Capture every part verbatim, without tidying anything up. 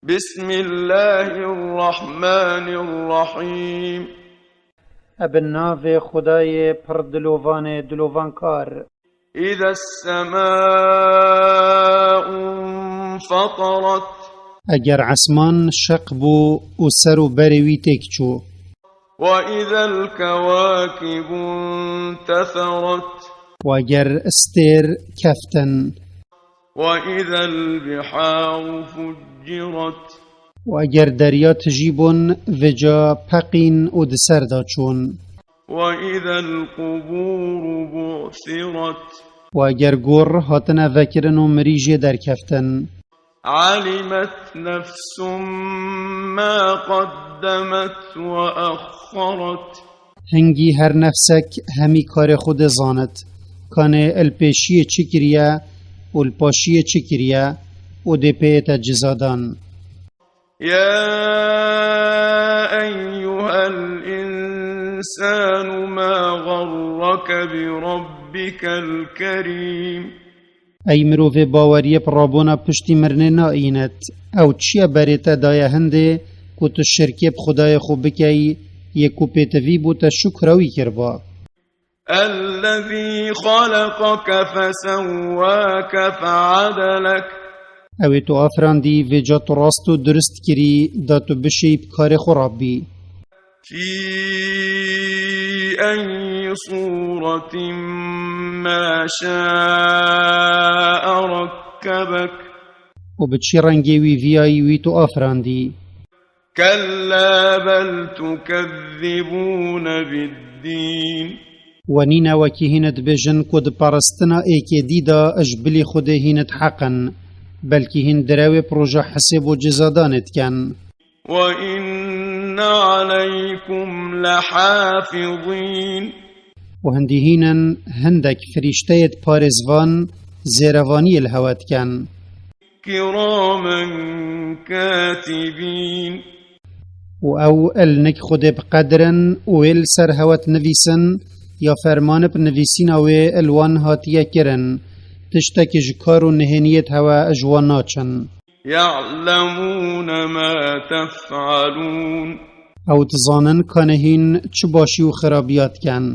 بسم الله الرحمن الرحيم. Bi navê Xwedayê pir dilovanê dilovankar. إذا السماء انفطرت. Eger esman şeq bû û ser û berê wî têk çû. وإذا الكواكب انتثرت. û eger stêr keftin. وإذا البحار فجرت. û eger derya tijî bûn, vêca peqîn û di ser de çûn. وإذا القبور بعثرت. û eger gor hatine vekirin û mirî jê derkeftin. علمت نفس ما قدمت وأخرت. Hingî her nefsek hemî karê xwe dê zanit, kanê li pêşiyê çi kiriye û li paşiyê çi kiriye û dê pê te ciza dan. يا أيها الإنسان ما غرك بربك الكريم. Ey mirovê baweriyê bi rabûna piştî mirinê naînet, ew çi ye berê te daye hindê ku tu şirkê bi Xwedayê xwe bikey, yê ku pêtivî bû te şukra wî kiriba. الذي خلقك فسواك فعدلك. Ew ê tu afirandî, vêca tu rast û durist kirî, da tu bişêy bi karê xwe rabî. في أي صورة ما شاء ركبك. û bi çi rengê wî viyayî wî tu afirandî. كلا بل تكذبون بالدين. We nîne wekî hîn dibêjin ku di parastina êkê dî de ji bilî Xwedê hîn heq in, belkî hîn direwê bi roja hisêb û cizadanê dikin. وإن عليكم لحافظين. û hindî hîn in hindek firîşteyê parêzvan zêrevaniyê li hewe dikin. كراما كاتبين. û ew li nik Xwedê bi qedir in û ê li ser hewe dinivîsin ya fermane bi nivîsîna wê li wan hatiye kirin, tiştekî ji kar û nihêniyê hewe ji wan naçin. يعلمون ما تفعلون. Ew dizanin kanê hîn çi başî û xirabiya dikin.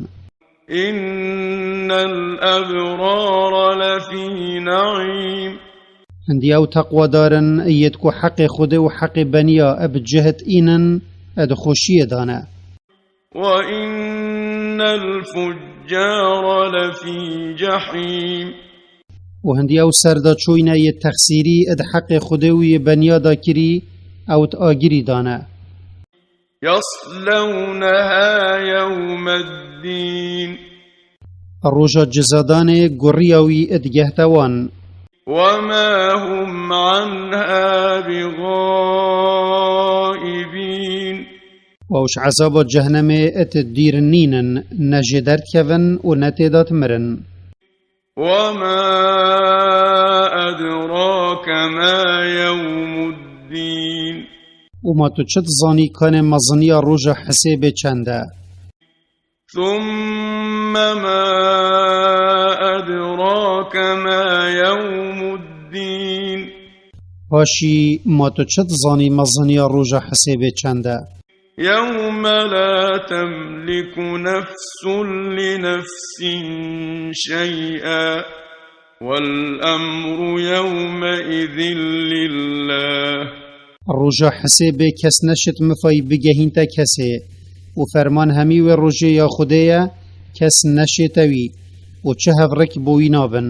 إن الأبرار لفي نعيم. Hindî ew teqwadar in, yêt ku heqê Xwedê û heqê beniya bi cihd înin, di xweşiyê de ne. وإن الفجار لفي جحيم. û hindî ew serdaçoyne yê texsîrî di heqê Xwedê û yê beniya de kirî, ew di agirî de ne. يصلونها يوم الدين. Roja cizadanê guriya wî digehte wan. وما هم عنها بغائبين. û ew ji ezaba cehennemê di dîr nînin, ne jê derdikevin û ne tê de dimirin. وما أدراك ما يوم الدين. û ma tu çi dizanî kanê meziniya roja hisêbê çend e? ثم ما أدراك ما يوم الدين. Paşî ma tu çi dizanî meziniya roja hisêbê çend e? يوم لا تملك نفس لنفس شيئا والأمر يومئذ لله. Roja hisêbê kes neşêt mifayî bigehînte kesê û ferman hemî wê rojê ya Xwedê ye, kes neşête wî û çi hevrek bo wî nabin.